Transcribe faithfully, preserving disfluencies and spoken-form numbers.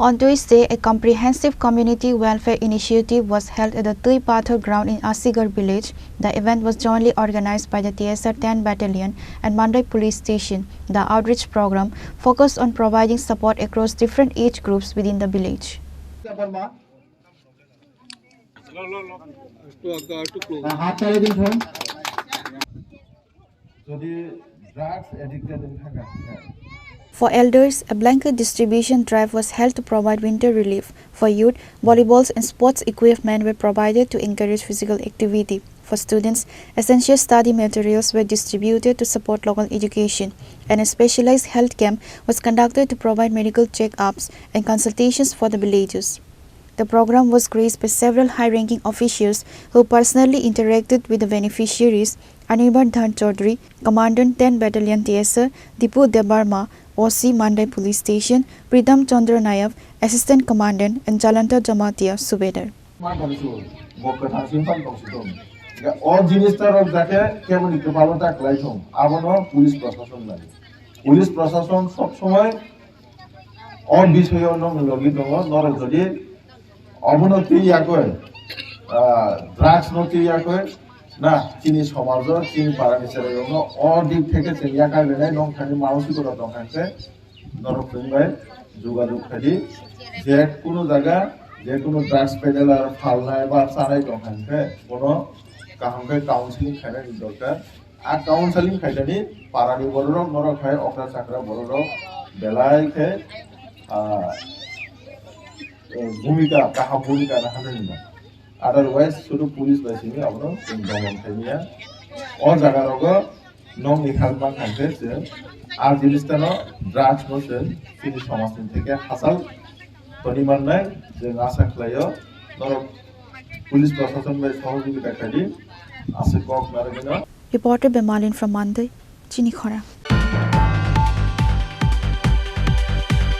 On Tuesday, a comprehensive community welfare initiative was held at the Tui Pathor ground in Asigarh village. The event was jointly organized by the T S R ten Battalion and Mandai Police Station. The outreach program focused on providing support across different age groups within the village. যদি drugs addicted হয়ে থাকে। For elders, a blanket distribution drive was held to provide winter relief. For youth, volleyballs and sports equipment were provided to encourage physical activity. For students, essential study materials were distributed to support local education, and a specialized health camp was conducted to provide medical checkups and consultations for the villagers. The program was graced by several high-ranking officials who personally interacted with the beneficiaries: Anirban Dhan Chaudhary, Commandant ten Battalion T S R, Dipu Debbarma, O C Mandai Police Station, Pritam Chandra Nayak, Assistant Commandant, and Jalanta Jamatia Subedar. Ma tongsu, bo kwthang sing phang tongsu tong. Ya, o jinis ta rok jate kebo ni kwpalo ta kwlai thong. Abono police prosason lai. Police prosason sob somoi o bisoyo no logi tongo, norok jodi obono twi yakoi, ah, drugs no twi yakoi, na, chini somajo, chini para ni cherai rok no o dik theke chwng yakai lenai nong thani mao si kotor tong kha khe, norok chwng bai jogajog khai di, je kuno jaga, je kuno drugs peddler phalnai ba chanai tong kha khe, bono kaham khe counseling khainani dorkar. A counseling khainani parani bororok norok hai okra chakra bororok belai khe, ah, eh, bhumika, kaham bhumika na hanani na. Otherwise, sudu police bai simi abono chwng domon khaimiya. O jaga rogo nokni help man khankhe chwng a jinistano drugs no chwng chini somajni theke hachal toni mannai chwng asa khlaio. Norok police prosason bai sohojogita khaidi, aswk kok narwgwino. Reporter Bemalin from Mandai, Chini Khorang.